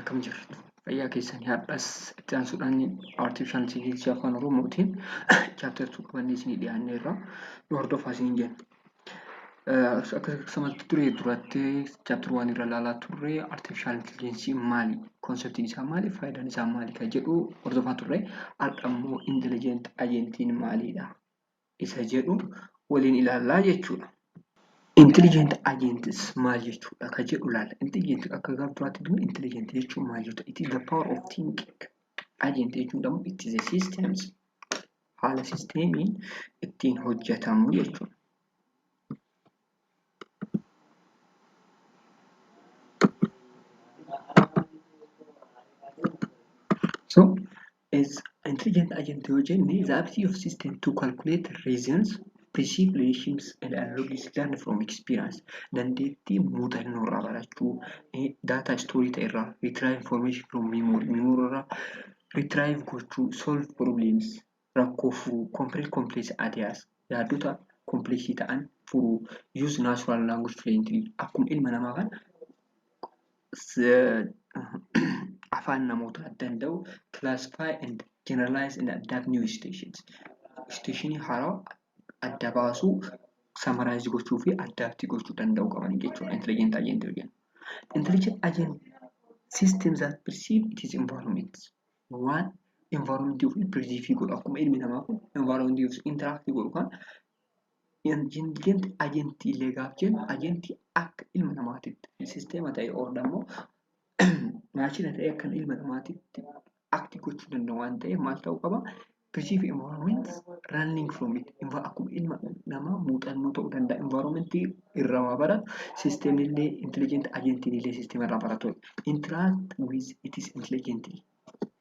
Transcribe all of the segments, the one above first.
Akkam jirtu? Fayyaa keessanii har'as itti aansuudhaan artificial intelligence afaan Oromootiin chapter 2 qabannee isinii dhiyaanneerra. Nu hordofaa isiniin jenna. Akka turee duratti chapter 1 irra ilaalaa turre artificial intelligence maali? Conceptiin isaa maali? Faayidaan isaa maali? Kan jedhu hordofaa turre. Har'a immoo intelligent agentiin maalidha? Isa jedhu waliin ilaallaa jechuudha. Intelligent agents maal jechuudha kan jedhu ilaalla. Intelligent akka gaaf duraatti immoo intelligent jechuun maal jechuudha? It is the power of thinking. Agent jechuun immoo it is a systems, haala sisteemiin ittiin hojjetamu jechuudha. So, is intelligent agent yoo jenne, the ability of system to calculate reasons, perceive relations and analogies, learn from experience. Dandeettii muuxannoo irraa barachuu, data story ta'e irraa retrieve information from memory, memory irraa retrieve gochuu, solve problems, rakkoo furuu, comprehend complex ideas, yaadota complexii ta'an furuu, use natural language fluently, akkuma ilma namaa kan afaan namootaa danda'u, classify and generalize and adapt new situations. Situationii haaraa adda baasuu, summarize gochuu fi adapt gochuu danda'u qaban jechuudha. Intelligent agent yoo jennu. Intelligent agent systems that perceive its environment. Waan environment ofii perceive godhu, akkuma ilmi namaa kun environment ofii interact godhu kan intelligent agent illee gaaf jennu, agentii akka ilma namaatitti sisteema ta'e or immoo maashina ta'e akka ilma namaatitti act gochuu danda'u waan ta'eef maal ta'uu qaba? Perceive environment, learning from it. Akkuma ilma namaa muuxannoo ta'uu danda'a. Environment irraa waa baratu, sisteemni illee, intelligent agentiin illee sisteema irraa baratu. Interact with it is intelligently.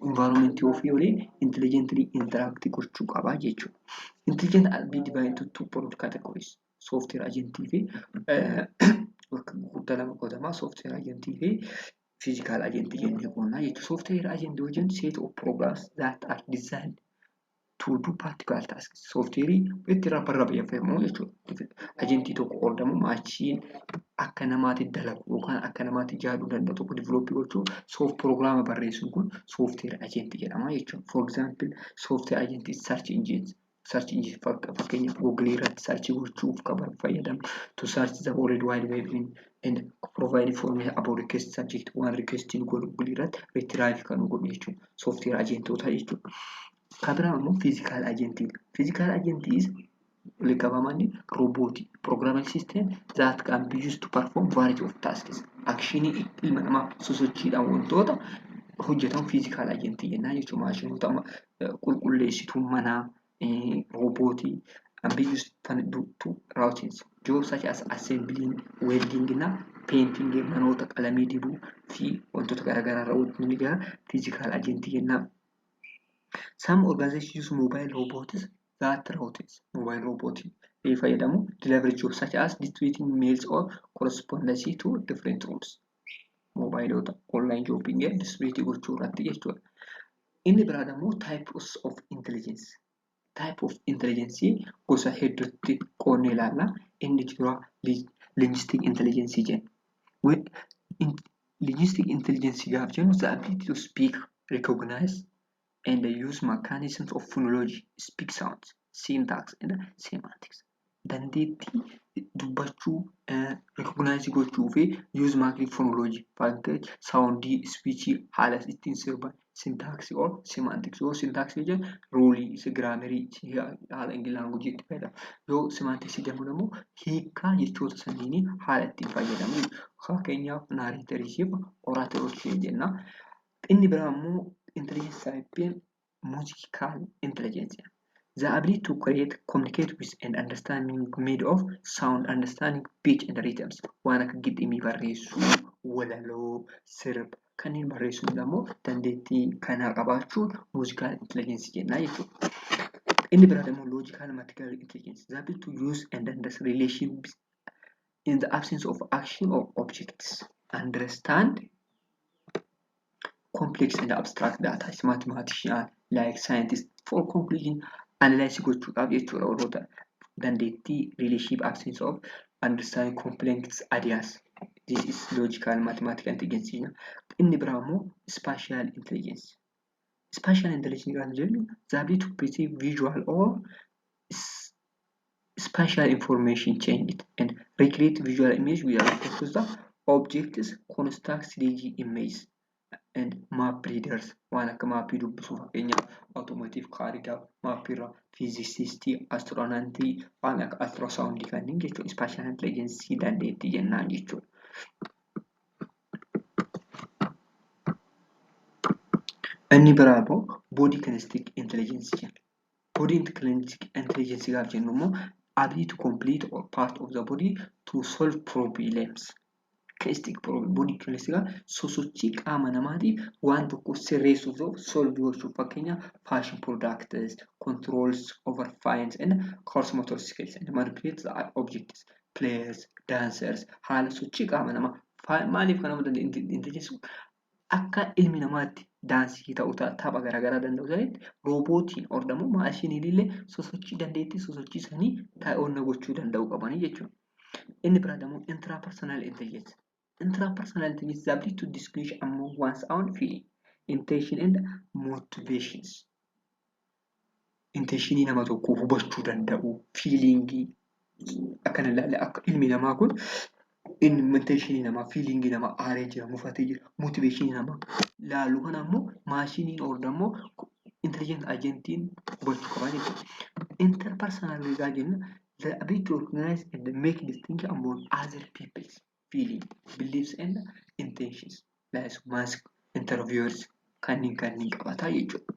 Environment ofii waliin intelligently interact gochuu qaba jechuudha. Intelligent be divided into two broad categories. Software agentii fi bakka gurguddaa lama qoodama. Software agentii fi physical agentii jennee qoodna jechuudha. Software agentii yoo jennu, set of programs that are designed to do particular tasks. Software itti irraa barreeffamu jechuudha. Agentii tokko qoodamu maashiin akka namaatti dalagu yookaan akka namaatti ijaaruu danda'u tokko develop gochuu soft program barreessuun kun software agentii jedhama jechuudha. For example, software agent is search engines. Search engine, fakkeenyaaf Google irratti search gochuuf kan fayyadamnu, to search the world wide web in and provide information about request subject, waan requestiin godhu Google irratti retrieve kan godhu jechuudha. Software agentoota jechuudha. Kan biraa immoo physical agentii. Physical agent is gabaabumatti roobootii, programming system that can be used to perform variety of tasks. Actionii ilma namaa sosochiidhaan wantoota hojjetamu physical agentii jennaan jechuudha. Maashinoota amma qulqulleessituu manaa, roobootii and be used to routines. Jobs such as assembling, welding na painting, manoota qalamii dibuu fi wantoota garaagaraa irra wanti ni gara physical agentii jennaan. Some organizations use mobile robots that routines. Mobile robot fayyadamu delivery jobs such as distributing mails or correspondence to different rooms. Mobileota online shopping distribute gochuu irratti jechuudha. Inni biraa immoo types of intelligence. Type of intelligence gosa hedduutti qoodnee ilaalla. Inni dura linguistic intelligence jenna. Linguistic intelligence gaaf jennu, the ability to speak, recognize and use mechanisms of phonology, speak sounds, syntax and semantics. Dandeettii dubbachuu, recognize gochuu fi use mechanism phonology, fakkeenya soundii, speech, haala ittiin sirban, syntax or semantics. Yoo syntax jennu ruleii isa grammarii haala language itti fayyadamu. Yoo semantics jennu immoo hiikkaa jechoota saniinii haala ittiin fayyadamu. Fakkeenyaaf narratorii fi oratororii jenna. Inni biraa immoo intelligence type musical intelligence. The ability to create, communicate with and understand meaning made of sound, understanding pitch and rhythms. Waan akka giximii barreessuu, walaloo, sirba kanneen barreessuun immoo dandeettii kanaa qabaachuun musical intelligence jennaa jechuudha. Inni biraa immoo logical mathematical intelligence. The ability to use and understand relationships in the absence of action or objects. Understand complex and abstract data. Mathematician like scientist for conclusion analyze gochuudhaaf jechuudha, warroota dandeettii relationship absence of understanding complex ideas. This is logical mathematical intelligence. Inni biraa immoo spatial intelligence. Spatial intelligence kan jennu the ability to perceive visual or spatial information change and recreate visual image without reference to the objects, construct 3D image and map readers waan akka maappii dubbisuu fakkeenyaaf automotive caridhaa maappiirraa fiiziksistii astiroonaantii waan akka ultrasoundii kanneen jechuudha. Spatial intelligence dandeettii jennaan jechuudha. Inni biraa immoo body kinesthetic intelligence jenna. Body kinesthetic intelligence gaafa jennu immoo ability to complete or part of the body to solve problems. Kinesthetic problem body kinesthetic sosochii qaama namaatiif waan tokko sirreessuuf ta'u solve gochuuf fakkeenyaaf fashion products, controls over fines and coarse motor skills and manipulate the objects, players, dancers haala sochii qaama namaa maaliif kan nama intelligence akka ilmi namaatti daansii ta'uu tapha garaagaraa danda'u sanitti roobootiin ordamoo maashiniin illee sosochii dandeettii sosochii sanii taa'onna gochuu danda'u qabanii jechuudha. Inni biraa immoo intrapersonal intelligence. Intrapersonal intelligence is the ability to distinguish among one's own feeling, intention and motivations. Intentionii nama tokkoo hubachuu danda'u, feelingii akkana ilaalle akka ilmi namaa kun intentionii namaa, feelingii namaa aaree jira, mufatee jira, motivationii namaa laalu kana immoo maashiniin ordamoo intelligent agentiin hubachuu qaba jechuudha. Interpersonal egaa jenna the ability to recognize and make distinction among other people's feeling, beliefs and intentions. Like mask, interviewers kanneen kanneen qabataa jechuudha.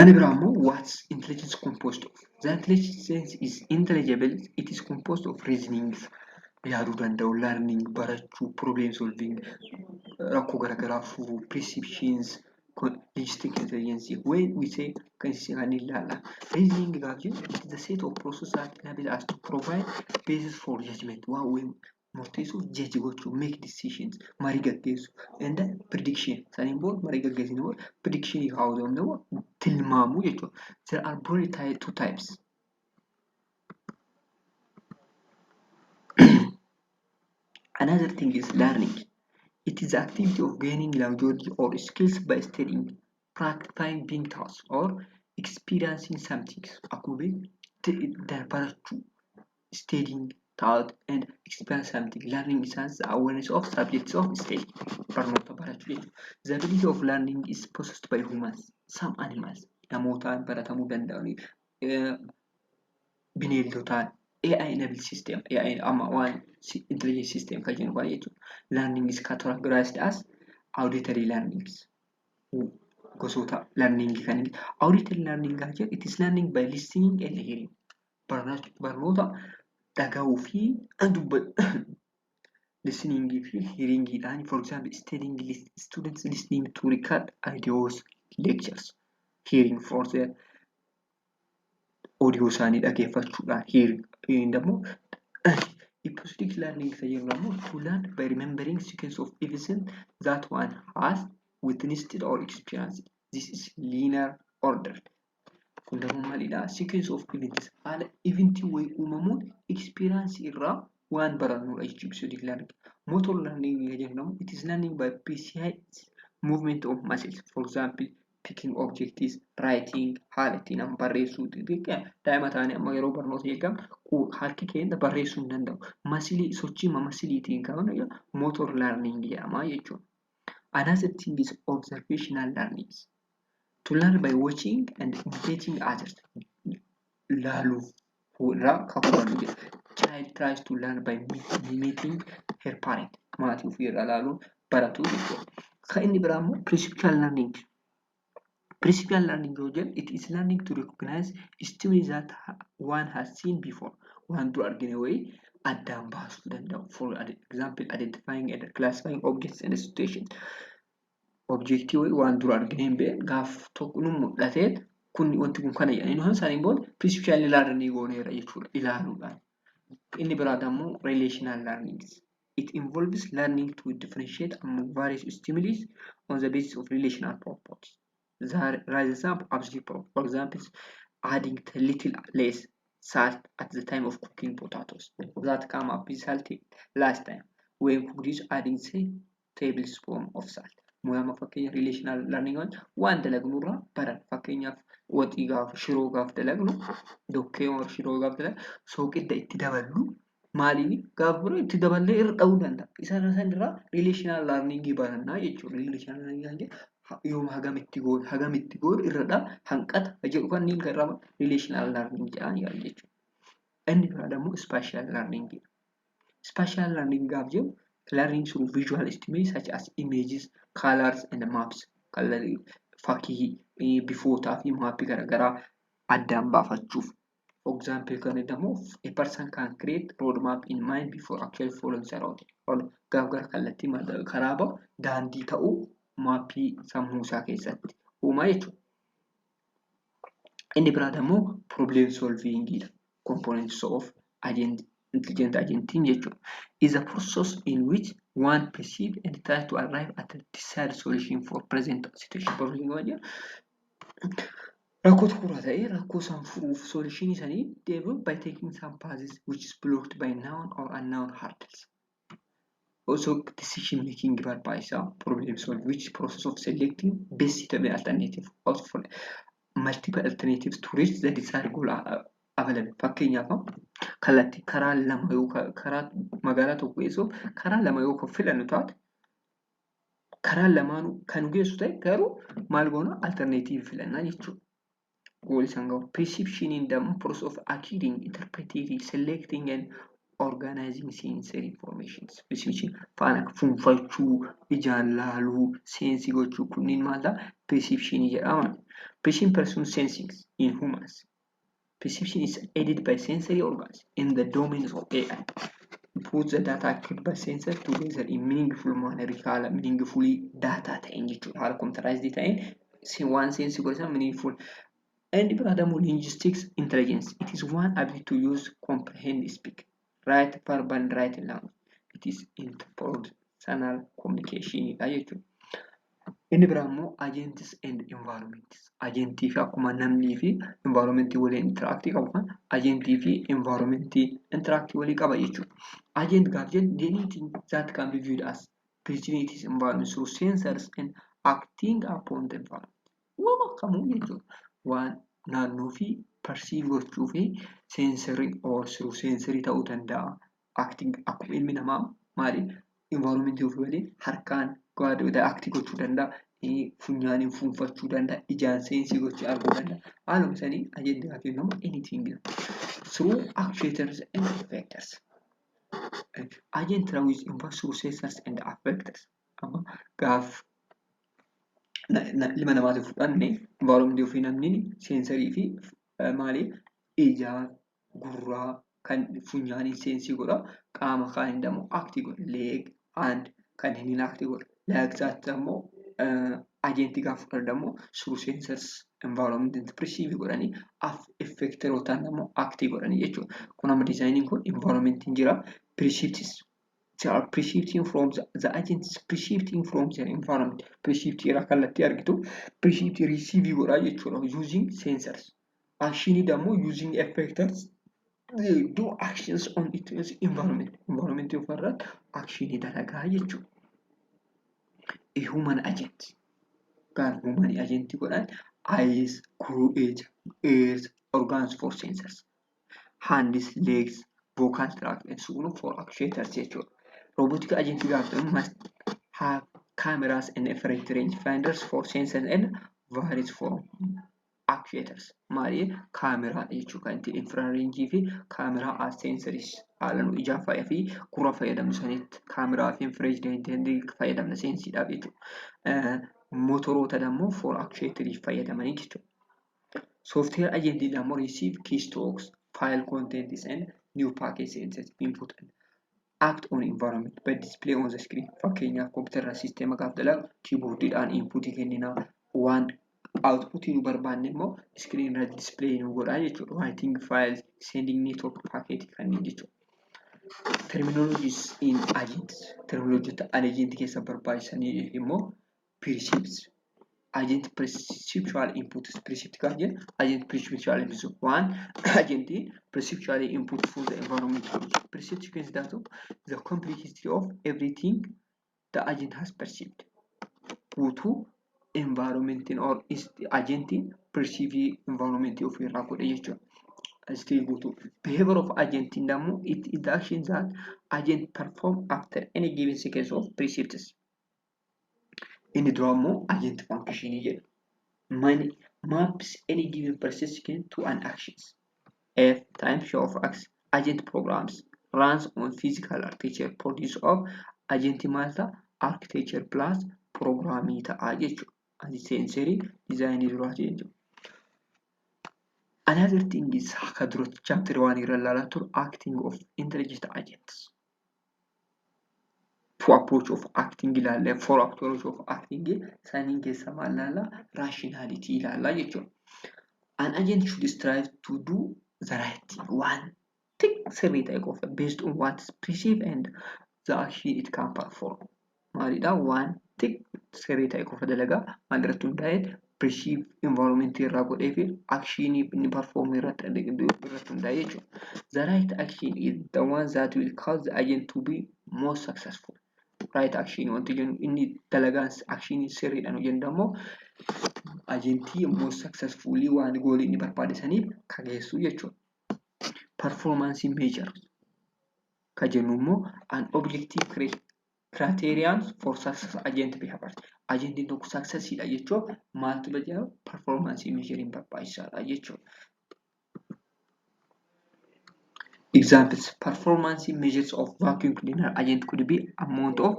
Inni biraa immoo what's intelligence composed of? The intelligence is intelligible. It is composed of reasonings, yaaduu danda'u, learning, barachuu, problem solving, rakkoo garaagaraa furuu, perceptions, logistic intelligence. When we say kan ilaalla. Reasoning gaafa jennu it is the set of process that enable us to provide basis for judgment. Waan wayii murteessuuf judge gochuu, make decisions, marii gaggeessuu and prediction. Saniin booda marii gaggeessine booda prediction kaa'uu danda'u tilmaamuu jechuudha. There are broadly two types. Another thing is learning. It is the activity of gaining knowledge or skills by studying, practicing being taught, or experiencing something. Akkuma beeknu barachuu, studying, taught, and experience something. Learning is the awareness of subjects of study. Barnoota barachuu jechuudha. The ability of learning is possessed by humans, some animals. Namootaan baratamuu danda'ani. Bineeldotaan AI enabled system, AI amma waan intelligence system kan jennu kana jechuudha. Learning is categorized as auditory learnings. Gosoota learning kan auditory learning kan jedhu it is learning by listening and hearing. Barnoota dhaga'uu fi listening fi hearingiidhaan for example studying students listening to record audios lectures hearing for their audio isaanii dhaggeeffachuudhaan hearing immoo episodic learning isa jennu immoo to learn by remembering sequence of events that one has witnessed or experienced. This is linear order. Kun immoo maalidha? Sequence of events haala eventii wayii uumamuun experience irraa waan barannudha jechuudha episodic learning. Motor learning jennu immoo it is learning by precise movement of muscles. For example, picking objects, writing, haala ittiin amma barreessuu daa'ima ta'anii amma yeroo barnoota eegamu harki keenya barreessuu hin danda'u. Masilii sochii masiliitiin kan motor learning jedhama jechuudha. Another thing is observational learning. To learn by watching and imitating others. Laaluuf irraa kan hubannu jedha. Child tries to learn by imitating her parent. Maatii ofii irraa laaluun baratu jechuudha. Kan inni biraa immoo perceptual learning. Perceptual learning yoo jennu it is learning to recognize stimuli that one has seen before. Waan dura argine wayii addaan baasuu danda'u. For example, identifying and classifying objects and situations. Objectii wayii waan dura argine hin beekne gaaf tokko nu mul'atee kun wanti kun kana jedhanii nuyi isaaniin booda perceptual learning gooneera jechuudha ilaaluudhaan. Inni biraa immoo relational learning. It involves learning to differentiate among various stimuli on the basis of relational properties. Rather than absolute properties. For example, adding a little less salt at the time of cooking potatoes that come up with salty last time when cooked is adding, say, tablespoon of salt. Mu'aama fakkeenya relational learning waan dalagnurraa baran. Fakkeenyaaf, waxii gaaf shiroo gaaf dalagnu, dokkee shiroo gaaf dalagnu, sooqidda itti daballu maaliin gaaf biroo itti daballee irra dha'uu danda'a. Isaan sanirraa relational learning barannaa jechuudha. Relational learning yoom hagam itti goonu, hagam itti goonu irra dha hanqata jedhu kanneen kan irraa relational learning jedhaan jechuudha. Inni biraa immoo spatial learning. Spatial learning gaaf jedhu, learning through visual stimuli such as images, colors and maps. Fakkii, bifootaa fi maappii garaagaraa addaan baafachuuf. For example, kan jedhamu, a person can create road map in mind before actually following the road. Gaaf gara kallattii karaa bahu daandii ta'uu maappii sammuu isaa keessatti uumaa jechuudha. Inni biraa immoo problem solving dha. Components of agent, intelligent agentiin jechuudha. Is a process in which one perceive and try to arrive at a desired solution for present situation. Problem jedhu rakkoo tokkorraa ta'ee rakkoo san furuuf solution sanii develop by taking some paths which is blocked by known or unknown hurdles. Also decision making barbaachisaa problem solve, which process of selecting best suitable alternative out for multiple alternatives to reach the desired goal available. Fakkeenyaaf, kallattii karaa lama yoo karaa magaalaa tokko geessuuf karaa lama yoo kan filannu taate, karaa lamaanuu kan geessu ta'e, garuu maal goona? Alternative filannaa jechuudha. Goal isaan gahu. Perception the process of acquiring, interpreting, selecting and organizing sensory informations. Perception faana fuunfachuu, ijaan laaluu, sense gochuu kunniin maal ta'a? Perception jedhama. Perception person sensing in humans. Perception is aided by sensory organs in the domains of AI. Put the data acquired by sensor together in meaningful manner, haala meaningfully data ta'een jechuudha. Haala computerized ta'een waan sense godhatan meaningful. Inni biraa ደግሞ linguistics intelligence. It is one ability to use, comprehend, speak, write verbal and writing language. It is interpersonal communication dha jechuudha. Inni biraa immoo agents and environments. Agentii fi akkuma namnii fi environmentii waliin interact qabu kan agentii fi environmentii interact walii qaba jechuudha. Agent gaaf jennu, anything that can be viewed as perceiving its environment through sensors and acting upon the environment. Waan kamuu jechuudha. Waan naannoo fi perceive gochuu fi sensory or through sensory ta'uu danda'a. Acting akkuma ilmi namaa maali environmentii ofii waliin harkaan act gochuu danda'a. Funyaaniin fuunfachuu danda'a. Ijaan sense gochuu arguu danda'a. Haaluma sanii agentii gaaf jennu anything through actuators and effectors. Agent with involved through sensors and effectors. Amma gaaf ilma namaatiif fudhanne, environmentii ofii namni sensory fi maali ijaa, gurraa, kan funyaaniin sense godha. Qaama kaaniin immoo act godha. Leg, hand kan inni act godha. Like that immoo agentii gaafa fudhanne immoo through sensors environment perceive godhanii, effectorootaan immoo act godhanii jechuudha. Kun amma designiin kun environmentiin jira. Percepts, they are perceiving from the agent is perceiving from their environment. Perceived irraa kallattii argitu perceived receive godhaa jechuudha using sensors. Action ደግሞ using effectors, they do actions on its environment. Environment ofirratti action dalagaa jechuudha. A human agent, kan human agent godhan, eyes, ears, organs for sensors, hands, legs, vocal tract and so on for actuators jechuudha. Robotic agent gaafa ta'u must have cameras and infrared range finders for sensors and various form actuators. Maali? Kaameraa jechuudha, kan ittiin infrared range fi kaameraa as sensors haala nu ijaa faaya fi gurra fayyadamnu sanitti kaameraa fi infrared range fayyadamna senseiidhaaf jechuudha. Motoroota immoo for actuatorii fayyadamanii jechuudha. Software agent immoo receive keystrokes, file contents and new package sensors input and act on environment by display on the screen. Fakkeenyaaf, kompiitara sisteema gaaf dalagu keyboardiidhaan inputii kenninaa, waan outputii nu barbaanne immoo screen irratti display nu godhaa jechuudha. Writing files, sending network packet kanneen jechuudha. Terminologies in agents. Terminologiota agent keessa barbaachisanii immoo perceives, Agent perceptual inputs. Percept gaafa jennu agent perceptual inputs waan agentiin perceptually input for the environment. Percept sequence that of the complete history of everything the agent has perceived. Guutuu environmentiin or agentiin perceive environment ofirraa godhe jechuudha. History guutuu. Behavior of agentiin immoo it is the action that agent perform after any given sequence of percepts. Inni duraa immoo agent function jedha. Money maps any given perception to an actions. F times show of X agent programs runs on physical architecture produce of agent maal ta'a architecture plus programming ta'a jechuudha. Asi sensory design duraati jechuudha. Another thing is akka duratti chapter 1 irra ilaalaa turre acting of intelligent agents. Two approach of acting ilaalla. Four approach of acting saniin keessa maal ilaalla? Rationality ilaalla jechuudha. An agent should strive to do the right thing. Waan sirrii ta'e qofa based on what is perceived and the action it can perform. Maalidha? Waan sirrii ta'e qofa dalagaa maal irratti hundaa'e perceive environment irraa godhee fi action inni perform irratti hundaa'e jechuudha. The right action is the one that will cause the agent to be more successful. Right action wanti jennu inni dalagaan action sirriidhaan hojjennu immoo agentii more successfully waan goolii inni barbaade saniif kan geessu jechuudha. Performance measure kan jennu immoo an objective criterion for success agent behavior. Agentiin tokko successiidha jechuun maaltu jedhama? Performance measuring barbaachisaadha jechuudha. Examples performance measures of vacuum cleaner agent could be amount of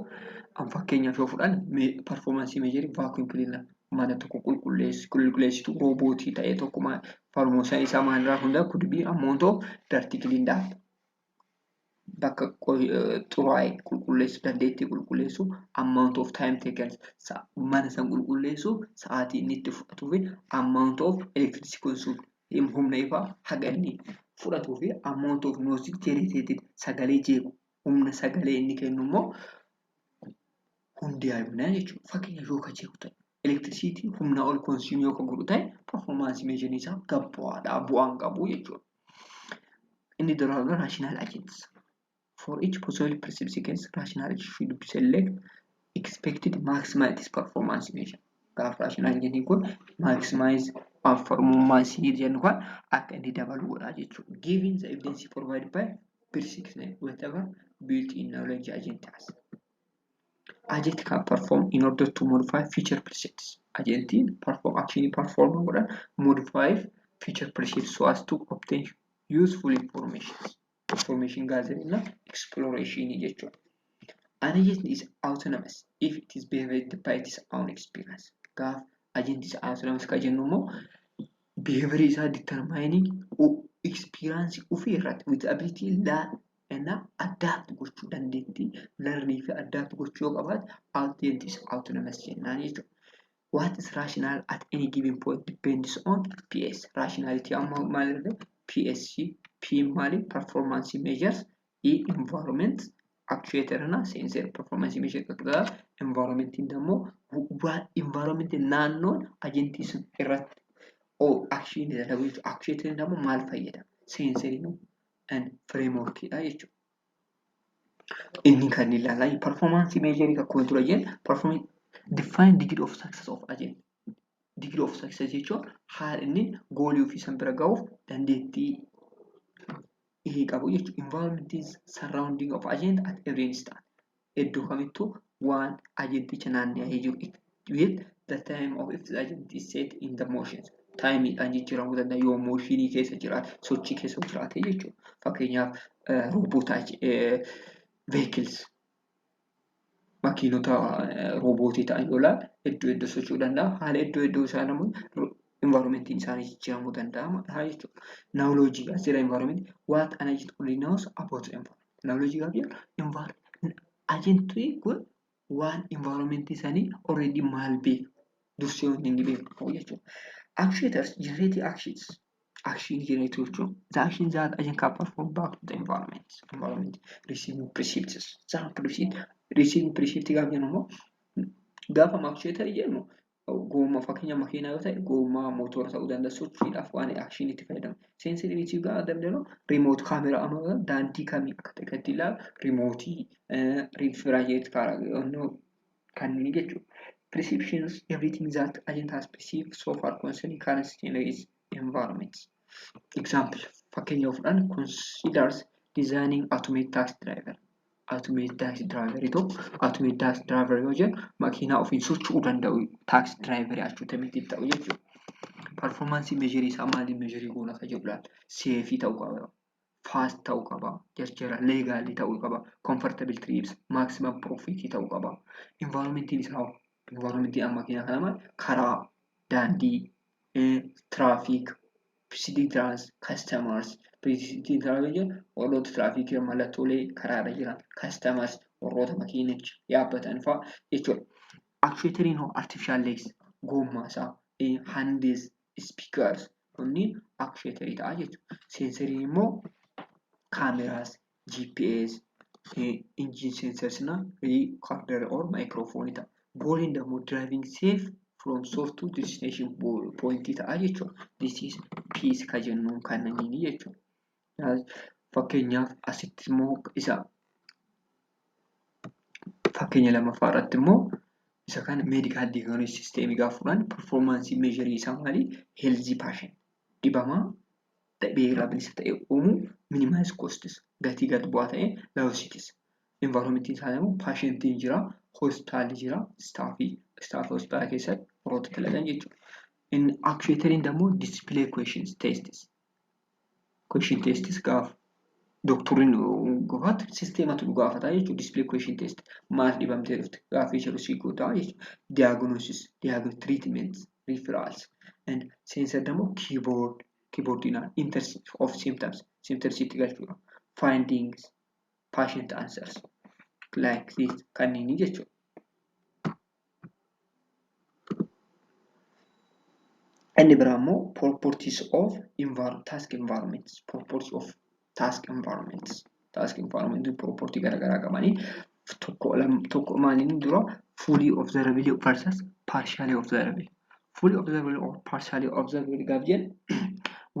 fakkeenyaaf yoo fudhanne performance measure vacuum cleaner mana tokko qulqulleessitu roobootii ta'e tokko performance isaa maalirraa hundaa could be amount of dirty cleaned up bakka xuraa'e qulqulleessu dandeettii qulqulleessu amount of time taken mana san qulqulleessu sa'aatii inni itti fudhatuu fi amount of electricity consumed humna ifaa haga inni fudhatuu fi amount of noise generated sagalee jeequ humna sagalee inni kennu immoo hundi yaadna jechuudha. Fakkeenyaaf yoo ka jeequ ta'e electricity humna ol consume yoo ka godhu ta'e performance measure isaa gad bu'aadha bu'aan qabu jechuudha. Inni duraa rational agents. For each possible perceived sequence, rational agent should select expected maximize its performance measure. Gaafa rational agentiin kun maximize performance jennu kan akka inni dabalu godha jechuudha. Given the evidence provided by perception whatever built-in knowledge agent has. Agent can perform in order to modify future percepts. Agentiin perform action perform godhan modify future percepts so as to obtain useful information. Information gathering እና exploration jechuudha. An agent is autonomous if it is behaved by its own experience. Gaaf agent is autonomous kan jennu immoo behavior isaa determining experience ofii irratti with ability learn እና adapt gochuu dandeettii learning fi adapt gochuu yoo qabaate agent is autonomous jennaan jechuudha. What is rational at any given point depends on PS. Rationality amma maal irra PSC P maali performance measures E environment actuator እና sensor performance measure qaqqaba environment ደግሞ environment naannoon agentii sun irratti action dalagu jechuudha. Actuator ደግሞ maal fayyada sensor and framework dha jechuudha. Inni kan ilaalaa performance measure akkuma dura jenne performance define degree of success of agent. Degree of success jechuun haala inni goolii ofii san bira gahuuf dandeettii inni qabu jechuudha. Environment is surrounding of agent at every instant. Iddoo kamittuu waan agenticha naanna'ee jiru with the time of if the agent is set in the motions. Taayimiidhaan jijjiiramuu danda'a yoo mooshinii keessa jiraate sochii keessa jiraate jechuudha. Fakkeenyaaf roobota vehicles makiinota roobootii ta'an yoo ilaalle iddoo iddoo socho'uu danda'a. Haala iddoo iddoo isaan immoo environmentiin isaanii jijjiiramuu danda'a jechuudha. Knowledge asirra environment what an agent only knows about the environment. Knowledge gaafa jennu environment agentii kun waan environment isaanii already maal beeku dursee wanti inni beeku jechuudha. Actuators generate actions. Action generate jechuun the action that agent can perform back to the environment. Environment receiving percepts. Isaan perceived receiving perceived gaafa jennu immoo gaafa actuator jennu Goommaa fakkeenya makiinaa yoo ta'e goommaa mootora ta'uu danda'a sochiidhaaf waan action itti fayyadamu. Sensory gaafa dandeenyu remote kaameraa amma daandii kamii akka ta'e kan itti ilaalu remote refrigerate kanneen jechuudha. Perceptions, everything that agent has perceived so far concerning current scenario is environment. Example, fakkeenya fudhan considers designing automated taxi driver. Automated taxi driver tokko automated taxi driver yoo jennu makiinaa ofiin socho'uu danda'u taxi driver automated ta'u jechuudha. Performance measure isaa maaliin measure goona akka jedhu ilaalla. Safe ta'uu qaba. Fast ta'uu qaba. Jarjara legal ta'uu qaba. Comfortable trips, maximum profit ta'uu qaba. Environmentiin isaa environmentiin amma makiinaa kana maal karaa daandii traffic city trans customers city traffic jechuun warroota tiraafikii mallattoolee karaarra jiran customers warroota makiinicha yaabbatan fa'a jechuudha. Actuatoriin hoo artificial legs goommaa isaa hands speakers kunniin actuatorii ta'a jechuudha. Sensoriin immoo cameras GPS engine sensors na recorder or microphone ta'a. Goaliin ደግሞ driving safe from source to destination point ta'a jechuudha. This is peace ka jennuun kanneenii jechuudha. Fakkeenyaaf asitti immoo isa fakkeenya lammaffaa irratti immoo isa kana medical diagnosis system gaafa fudhan performance measure isaa maali? Healthy patient dhibamaa dhibee irraa bilisa ta'e uumuu minimize costs gatii gad bu'aa ta'e lawsitis environment isaa immoo patientiin jira hospitaalli jira staffii staff hospitaala keessatti warroota dalagan jechuudha. Inni actuatoriin ደግሞ display questions tests question tests gaafa dooktorriin gaafatu sisteematu nu gaafata jechuudha. Display question test maal dhibamtee dhufte gaaffii jedhu sii guutaa jechuudha. Diagnosis, diagnosis treatment, referrals and sensor ደግሞ keyboard keyboardiinaan enter of symptoms symptoms itti galchuudha. Findings, patient answers like this kanneenii jechuudha. Inni biraa immoo properties of task environments properties of task environments task environment property garaagaraa qabanii tokko maaliin dura fully observable versus partially observable. Fully observable or partially observable gaaf jennu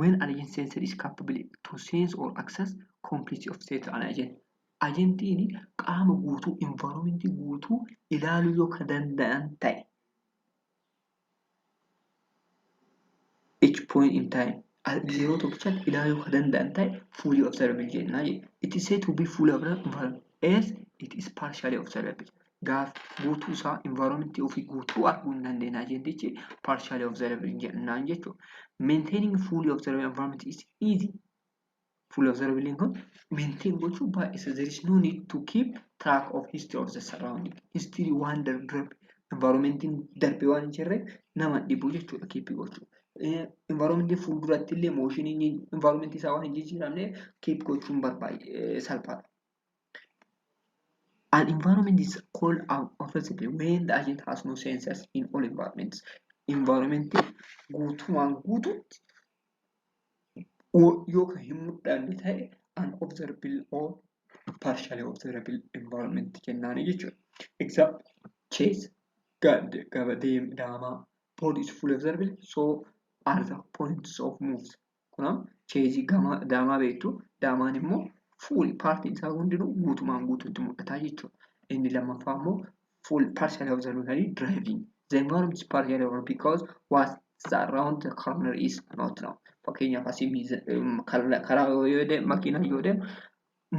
when an agent sensor is capable to sense or access complete of state an agent. Agentiin qaama guutuu environment guutuu ilaaluu yoo ka danda'an ta'e each point in time yeroo tokkichatti ilaaluu ka danda'an ta'e fully observable jennaa jedhe. It is said to be fully observable as it is partially observable. Gaaf guutuu isaa environment ofii guutuu arguu hin dandeenye agentichi partially observable jennaan jechuudha. Maintaining fully observable environment is easy. Fully observable kun maintain gochuu baay'isa. There is no need to keep track of history of the surrounding. History waan darbe environmentiin darbe waan hin jirre nama dhibu jechuudha keep gochuu. Environmentii fuulduratti illee mooshinii environmentii isaa waan hin jijjiiramne keep gochuun barbaade salphaadha. An environment is called observable when the agent has no sensors in all environments. Environmentii guutumaan guutuutti yoo kan hin mul'anne ta'e unobservable or partially observable environment jennaani jechuudha. Example, chess, gabatee daamaa, board is fully observable so are the points of moves. Kunam cheesii gama daamaa beektu daamaan immoo full partiin isaa hundinuu guutumaan guutuutti mul'ata jechuudha. Inni lammaffaa immoo full partially observable driving. The environment is partially observable because what's around the corner is not known. Fakkeenyaaf asii karaa yoo deemu makiinaan yoo deemu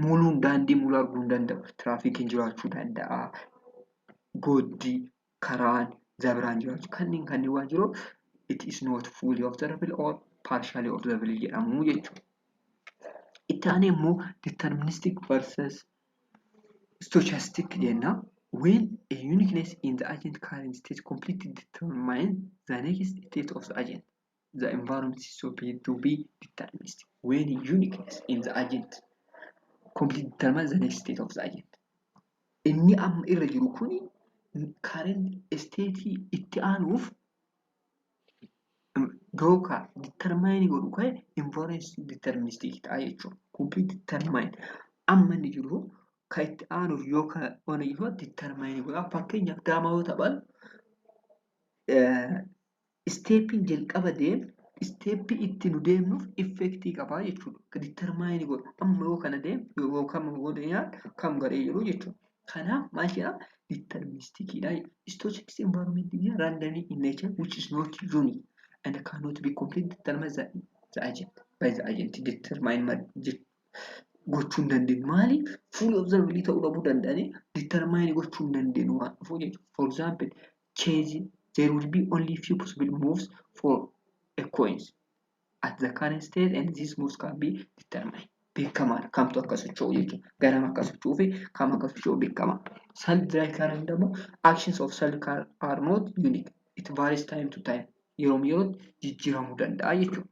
muluun daandii muluu arguu hin danda'u. Tiraafikiin jiraachuu danda'a. Goddi karaan zabraan jiraachuu kanneen kanneen waan jiruuf it is not fully observable or partially observable jedhamu jechuudha. Itti aanee immoo deterministic versus stochastic jenna. When a uniqueness in the agent current state completely determines the next state of the agent, the environment is to be deterministic. When uniqueness in the agent completely determines the next state of the agent. Inni amma irra jiru kuni current state itti aanuuf yookaan determine godhu ka'e environment deterministic ta'a jechuudha. Complete determine amma inni jiru kan itti aanuuf yookaan ona jiru determine godha. Fakkeenyaaf daamaa yoo taphan Steppiin jalqaba deemnu steppii itti nu deemnuuf effectii qabaa jechuudha. Determine godha. Amma yoo kana deemu yoo kam godhe kam garee jiru jechuudha. Kanaaf maal jedhaa deterministiciidha. Stochastic environment is randomly in nature which is not unique and cannot be completely determined the agent by the agent determine gochuu hin dandeenyu. Maaliif full observability ta'uu dhabuu danda'anii determine gochuu hin dandeenyu waan dhufuuf jechuudha. For example, chase there will be only few possible moves for a coins at the current state and these moves can be determined. Beekamaadha. Kamtu akka socho'u jechuudha. Garam akka socho'uu fi kam akka socho'u beekama. Self drive car immoo actions of self car are not unique. It varies time to time. Yeroo yerootti jijjiiramuu danda'a jechuudha.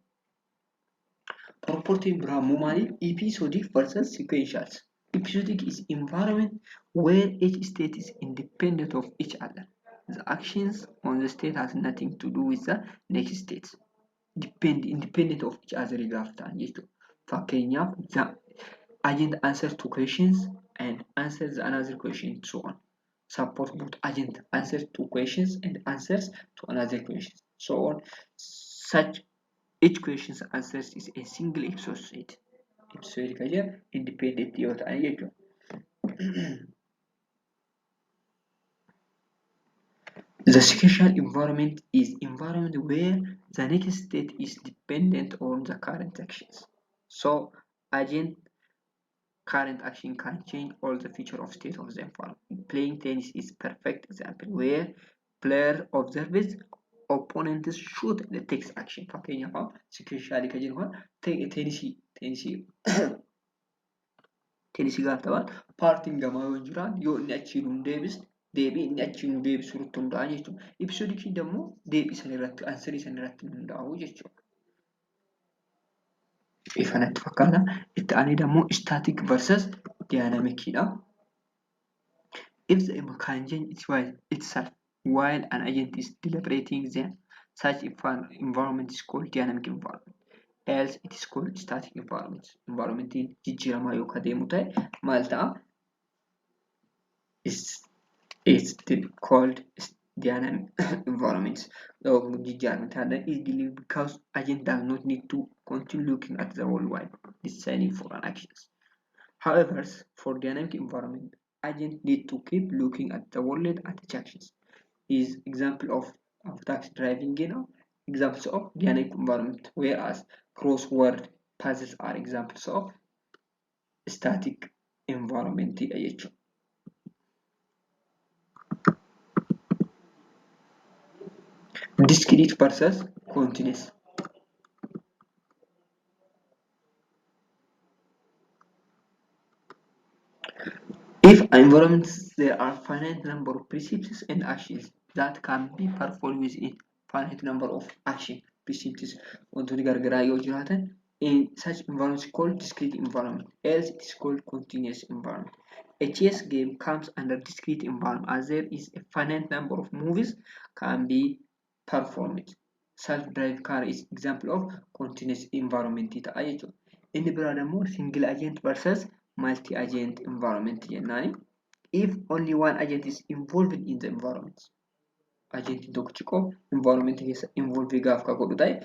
Property biraa immoo maali? Episodic versus sequentials. Episodic is environment where each state is independent of each other. The actions on the state has nothing to do with the next state. Independent of each other gaafa ta'an jechuudha. Fakkeenyaaf the agent answers two questions and answers another question so on. Support both agent answers two questions and answers to another question so on. Such each question's answers is a single episode. Episode kan jedhamu independent yoo ta'an jechuudha. The sequential environment is environment where the next state is dependent on the current actions. So agent current action can change all the feature of state of the environment. Playing tennis is perfect example where player observes opponents shoot and takes action. Fakkeenyaaf sequentially kan jennu teenisii teenisii teenisii gaafa taphan paartiin gamaa yoo jiran yoo inni achii nu deebisne deebii inni achii nu deebisu irratti hundaa'a jechuudha. Episodicii immoo deebii sana irratti ansarii sana irratti hundaa'u jechuudha. Ifa natti fakkaata. Itti aanee immoo static versus dynamicidha. If the can change itself while an agent is deliberating, then such environment is called dynamic environment. Else it is called static environment. Environmentiin jijjiiramaa yoo adeemu ta'e maal ta'a? It's called dynamic environment. Jijjiirama easily because agent does not need to continue looking at the world while deciding for an actions. However, for dynamic environment, agent need to keep looking at the world at each actions. Is example of taxi driving, you know, examples of dynamic environment, whereas crossword puzzles are examples of static environment jechuudha. Discrete versus continuous. If environments there are finite number of precepts and actions that can be performed within finite number of action precepts wantoonni garagaraa yoo jiraatan in such environment is called discrete environment, else it is called continuous environment. A chess game comes under discrete environment as there is a finite number of moves can be performed. Self-drive car is example of continuous environment ta'a jechuudha. Inni biraa immoo single agent versus multi-agent environment jennaani. If only one agent is involved in the environment, agent tokkichi qofa environment keessa involve gaafa ka godhu ta'e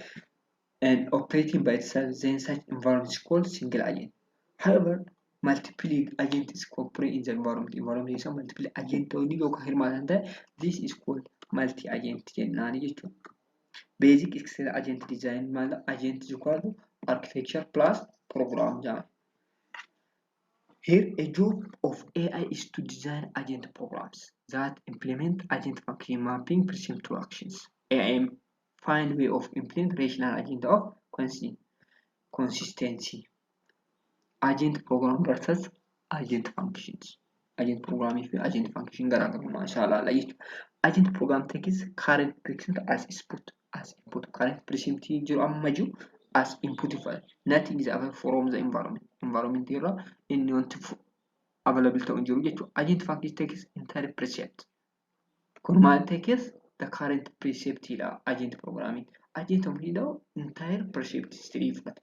and operating by itself, then such environment is called single agent. However, multiple agent is cooperate in the environment. Environment keessa multiple agentoonni yookaan hirmaatan ta'e, this is called multi-agent jennaani jechuudha. Basic Excel agent design maal agent is equal to architecture plus program jedhama. Here, a job of AI is to design agent programs that implement agent function mapping perceived to actions. AI find way of implement rational agent of consistency. Agent program versus agent functions. Agent program fi agent function garaagarummaa isaa ilaala jechuudha. Agent program takes current percent as input. As input current percent jiru amma jiru as input file. Nothing is available from the environment. Environment irraa inni wanti available ta'u hin jiru jechuudha. Agent function takes entire precept. Kun maal takes the current precept dha agent programming. Agent function dha entire precept history fudhata.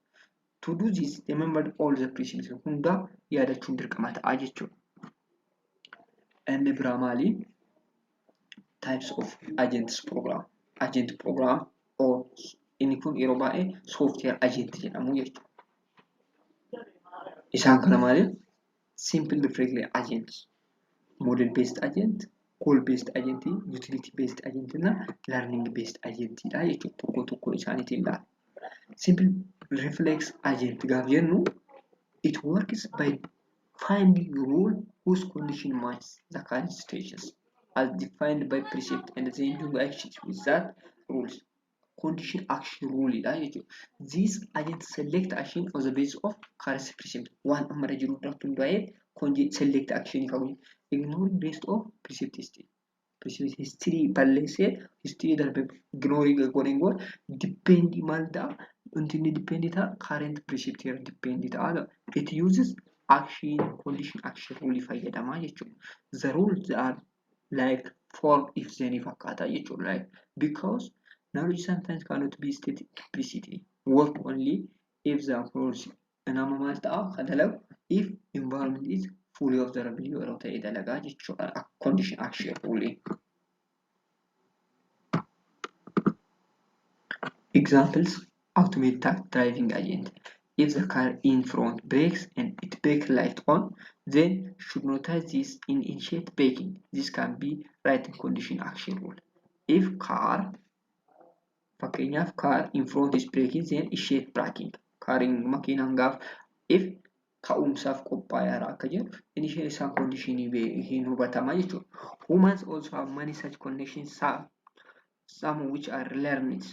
To do this, remember all the precepts hunda yaadachuun dirqama ta'a jechuudha. Inni biraa maali? Types of agents program. Agent program or inni kun yeroo baay'ee software agent jedhamu jechuudha. Isaan kana maali? Simple reflex agent, model based agent, goal based agent, utility based agent እና learning based agent dha jechuudha. Tokko tokko isaaniitiin ilaala. Simple reflex agent gaaf jennu, it works by finding rule whose condition matches the current situations as defined by precept and then doing actions with that rules. Condition action rule dha jechuudha. This agent select action on the basis of current precept. Waan amma irra jiru irratti hundaa'ee select action qabu. Ignore rest of precept history. Precept history balleessee history darbe ignore godheen goon depend maal ta'a? Wanti inni depend ta'a current precept irra depend ta'a. It uses action condition action rule fayyadamaa jechuudha. The rules are like for if then fakkaata jechuudha. Like because knowledge sometimes cannot be stated explicitly. Work only if the rules nama maal ta'a kan dalagu if environment is fully observable yeroo ta'e dalagaa jechuudha. Condition action rule. Examples: automated driving agent. If the car in front brakes and it brake light on, then should notice this in initiate braking. This can be written condition action rule. If car, fakkeenyaaf car in front is braking, then initiate braking. Kaariin makiinaan gaaf if ka'umsaaf qophaa'eera akka jedhu initiate isaan conditionii hin hubatama jechuudha. Humans also have many such connections, some which are learned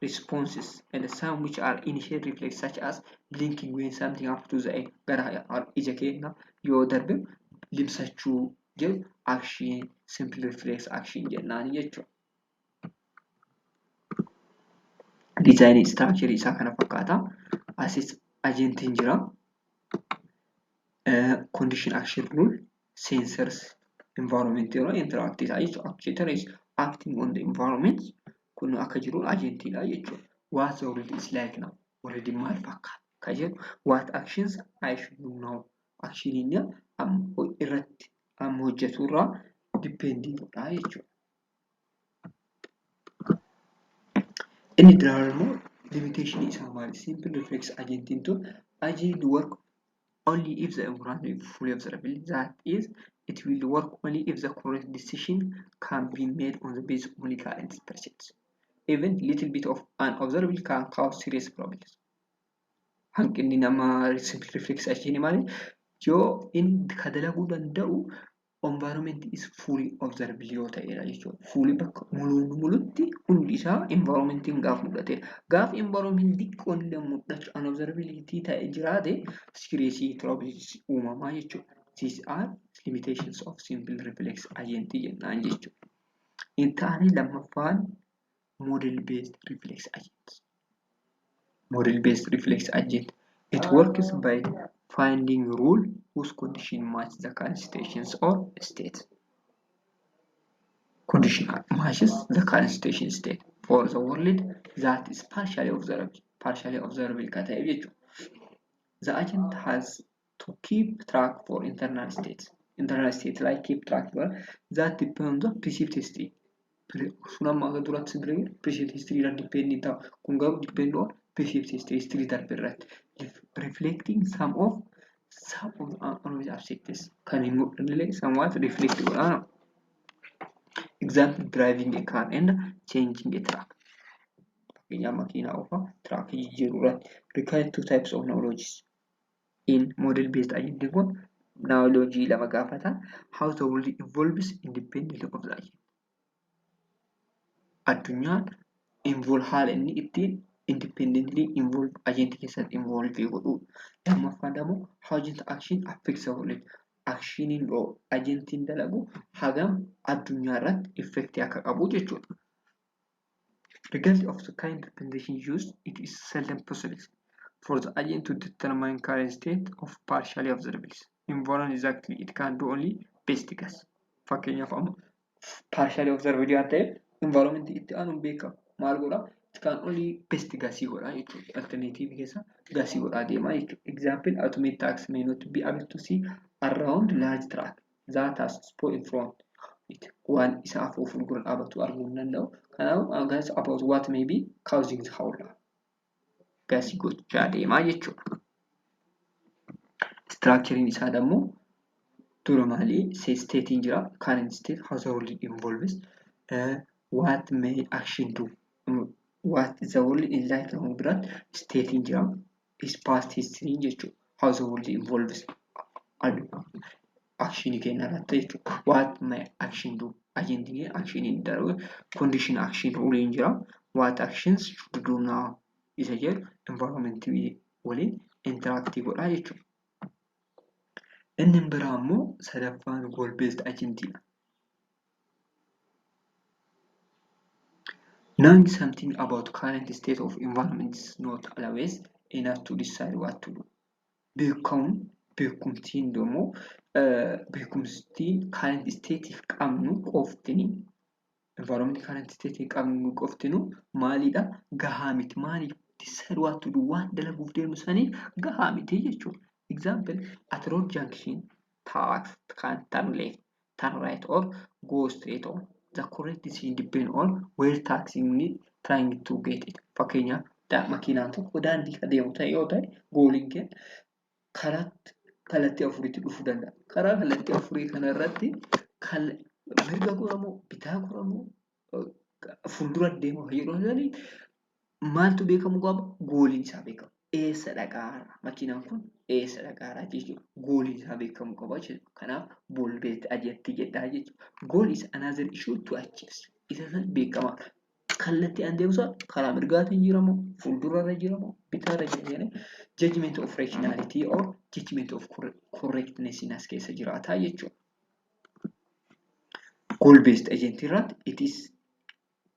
responses and some which are initiate reflex, such as blinking when something happens to the eye. Gara ija keenya yoo darbe limsachuu jedhu action simple reflex action jennaan jechuudha. Design structure isaa kana fakkaata. Asis agentiin jira. Condition action rule, sensors, environment yeroo interact ta'a jechuudha. Actuator is acting on the environment. Kun akka jiru agentiidha jechuudha. What the world is like now. World maal fakkaata ka jedhu, what actions I should do now. Action inni amma irratti amma hojjetu irraa depending godha jechuudha. Inni biraa immoo limitation isaa maali? Simple reflex agentiin tun agent work only if the environment is fully observable. That is, it will work only if the correct decision can be made on the basis of only current percepts. Even little bit of unobservable can cause serious problems. Hanqinni nama simple reflex agent maali? Yoo inni ka dalaguu danda'u environment is fully observable yoo ta'edha jechuudha. Fully bakka muluun mulutti hundi isaa environmentiin gaaf mul'atedha. Gaaf environment xiqqoon illee mul'achu unobservability ta'e jiraate serious troubles uumamaa jechuudha. These are limitations of simple reflex agent jennaan jechuudha. Inni taane lammaffaan model based reflex agent. Model based reflex agent. It works by finding rule whose condition match the current situations or state. Condition matches the current situation state for the world that is partially observable. Partially observable ka ta'e jechuudha. The agent has to keep track for internal states. Internal state like keep track for that depend on the perceived history. Sun amma akka duratti sin bira perceived history irra depend ta'a. Kun garuu depend on perceived history, history darbe irratti. Reflecting some of the unobserved aspects kan hin mul'anne somewhat reflect godha. Example: driving a car and changing a track. Fakkeenyaaf makiinaa oofaa track jijjiiruu irratti require two types of knowledge. In model based agent kun knowledge lama gaafata. How the world evolves independently of the agent. Addunyaan involve haala inni ittiin independently involve agent keessatti involve godhu. Lammaffaan immoo how agent action affects the world. Actioniin agentiin dalagu hagam addunyaa irratti effect akka qabu jechuudha. Regardless of the kind of representation used, it is seldom possible for the agent to determine current state of partially observables. Environment exactly, it can do only best guess. Fakkeenyaaf amma partially observable waan ta'eef environment itti aanu hin beekamu. Maal godhaa? It can only best guess godhaa jechuudha. Alternative keessa guess godhaa deemaa jechuudha. Example: automated taxi may not be able to see around large truck that has spot in front it. Waan isa afur fuuldura dhaabatu arguu hin danda'u. Kanaafuu guess about what may be causing the hold up. Guess gochaa deemaa jechuudha. Structuring isaa immoo dura maalii statein jira, current state, how the world involves, what may action do, what the world is like nama biraan statein jira, is past history jechuudha. How the world involves action keenya irratti jechuudha. What may action do, agentiin action darbu, condition action rule jira, what actions should do now isa jedhu environment waliin interact godha jechuudha. Inni biraa immoo sadaffaan goal based agentidha. Knowing something about current state of environment is not always enough to decide what to do. Beekamuun beekumtiin immoo beekumstiin current stateif qabnu qoftini environment current state qabnu qoftinu maalidha? Gahaa miti. Maaliif decide what to do waan dalaguuf deemnu saniif gahaa miti jechuudha. Example, at road junction, taxi can turn left, turn right or go straight on. The correct decision depend on where taxi is trying to get it. Fakkeenyaaf makiinaan tokko daandii adeemu ta'e yoo ta'e goaliin kee karaa kallattii afuriitti dhufuu danda'a. Karaa kallattii afurii kanarratti mirga goramoo bitaa goramoo fuuldura deema yeroo jedhanii maaltu beekamuu qaba? Goaliin isaa beekamu. Eessa dhaqaara? Makiinaan kun eessa dhaqaara jechuudha. Goaliin isaa beekamuu qaba jechuudha. Kanaaf goal based agent jedhaa jechuudha. Goal is another issue to achieve. Isa san beekamaadha. Kallattii an deemsa karaa mirgaatiin jiramoo fuuldurarra jiramoo bitaarra jira jedhanii judgment of rationality or judgment of correctness as keessa jiraata jechuudha. Goal based agent irratti it is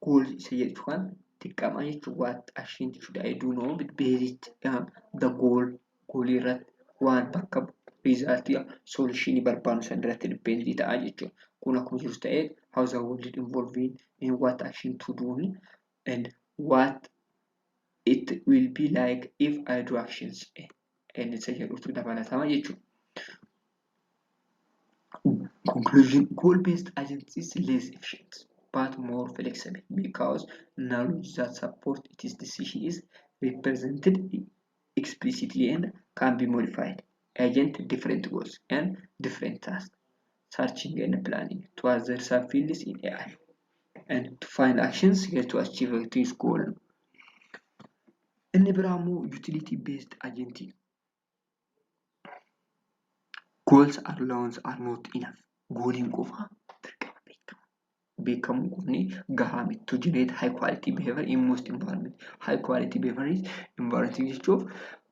goal isa jedhu kan xiqqama jechuudha. What action should I do now based on the goal goal irratti waan bakka result solution barbaannu san irratti depend ta'a jechuudha. Kun akkuma jirus ta'ee how the world involving in what action to do and what it will be like if I do actions and isa jedhutu dabalatama jechuudha. Conclusion: goal-based agents is less efficient but more flexible because knowledge that support its decision is represented explicitly and can be modified. Agent different goals and different tasks, searching and planning to other subfields in AI and to find actions here to achieve this goal. Inni biraa immoo utility based agent. Goals alone are not enough. Goaliin qofa dirqama beekama. Beekamuu qofni gahaa miti. To generate high quality behavior in most environment. High quality behavior is environment jechuuf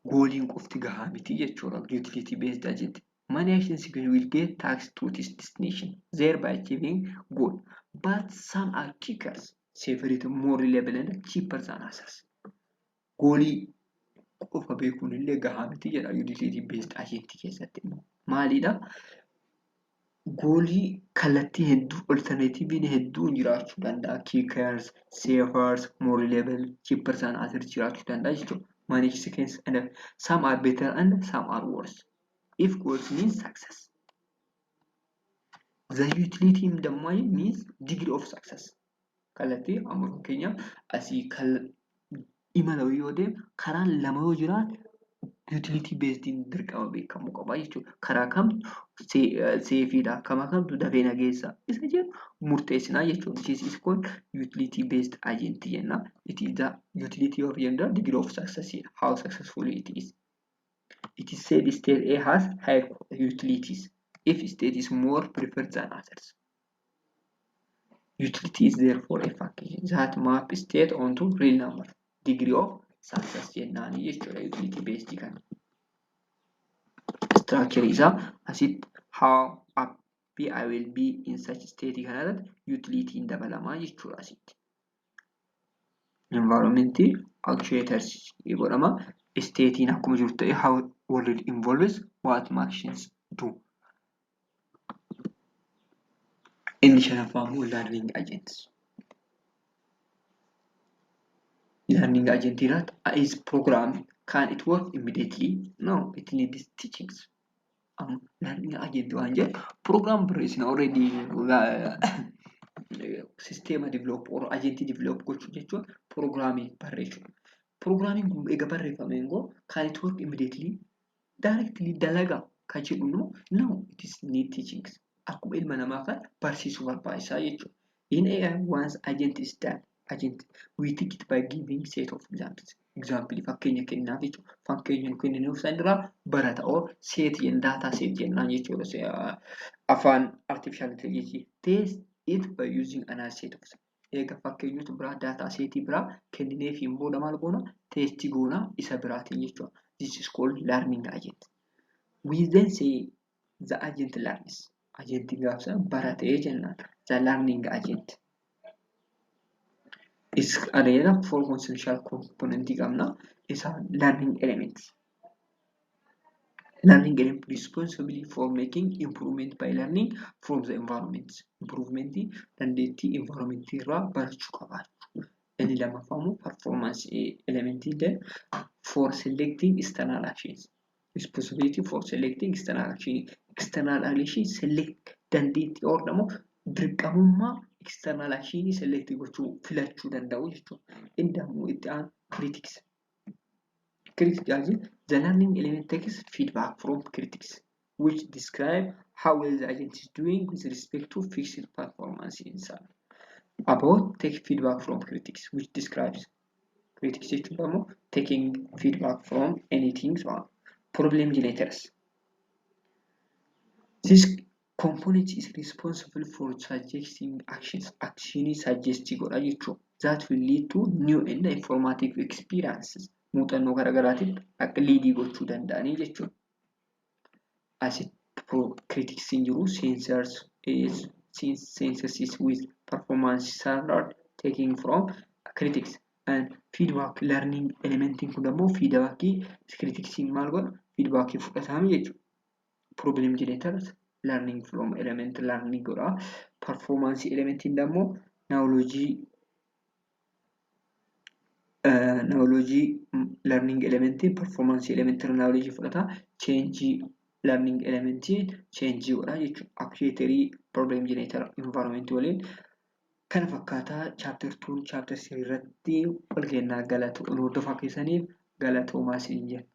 goaliin qofti gahaa miti jechuudha. Utility based agent. Many actions will get taxi to this destination, thereby achieving goal. But some are quicker, safer, more reliable and cheaper than others. Goalii qofa beekuun illee gahaa miti jedha utility based agent keessatti immoo. Maalidha? Goalii kallattii hedduu alternatiiviin hedduun jiraachuu danda'a. Quickers, safers, more reliable, cheaper than others jiraachuu danda'a jechuudha. Manage sequence and some are better and some are worse. If goals means success. The utility dammoo means degree of success. Kallattii amma fakkeenyaaf asii imala yoo deemu karaan lama yoo jiraate utility based dirqama beekamuu qaba jechuudha. Karaa kamtu safeiidha, kama kamtu dafee na geessa isa jedhu murteessinaa jechuudha. This is called utility based agent jenna. It is the utility of gender degree of success, how successful it is. It is said state A has high utilities if state is more preferred than others. Utility is therefore a function that map state onto real number degree of success jennaani jechuudha utility based kana. Structure isaa asitti how happy I will be in such state kanarratti utility dabalamaa jechuudha asitti. Environment actuators godhama. Statein akkuma jiru ta'e how world involves what actions do. Inni shanaffaa immoo learning agents. Learning agent irratti is program can it work immediately? No, it needs teachings. Learning agent waan jedhu program barreessina already Sisteema develop or agentii develop gochuu jechuun programii barreessuudha. Programiin kun eega barreeffameen goo can it work immediately, directly dalagaa kan jedhu? No, it is need teachings. Akkuma ilma namaa kan barsiisuu barbaachisaa jechuudha. In AI, once agent is done, agent we teach it by giving set of examples. Example, fakkeenya kennaaf jechuudha. Fakkeenya nu kenninuuf san irraa barata or set jenna, data set jennaan jechuudha. Afaan artificial intelligence test it by using another set of, eega fakkeenyota biraa, data setii biraa kennineefiin booda maal goona? Testii goona isa biraatiin jechuudha. This is called learning agent. We then say the agent learns. Agentiin gaafsa baratee jennaan. The learning agent. Is adeera four essential component qabna. Isa learning elements. Learning element responsibility for making improvement by learning from the environment. Improvement dandeettii environment irraa barachuu qabaachuu. Inni lammaffaa immoo performance element illee for selecting external actions. Responsibility for selecting external action. External action select dandeettii or immoo dirqamummaa external action select gochuu, filachuu danda'u jechuudha. Inni immoo itti aanu critics. Critics, the learning element takes feedback from critics which describe how well the agent is doing with respect to fixed performance inside. About take feedback from critics which describes, critics jechuun immoo taking feedback from anything. So problem generators. This component is responsible for suggesting actions. Actionii suggest godha jechuudha. That will lead to new and informative experiences. Muuxannoo garaagaraatiif akka leadii gochuu danda'anii jechuudha. Asitti critics hin jiru, sensors is sensors with performance standard taking from critics and feedback. Learning elementiin kun immoo feedbackii critics'n maal godha? Feedbackii fudhatame jechuudha. Problem generators learning from element learning godha. Performance elementiin immoo knowledge learning elementiin performance element knowledge fudhata. Change learning elementiin change godha jechuudha. Actuatorii problem generator environment waliin kana fakkaataa. Chapter 2, chapter 3 irratti wal kennaa. Galatu hordofaa keessaniif galatoomaa siin jenna.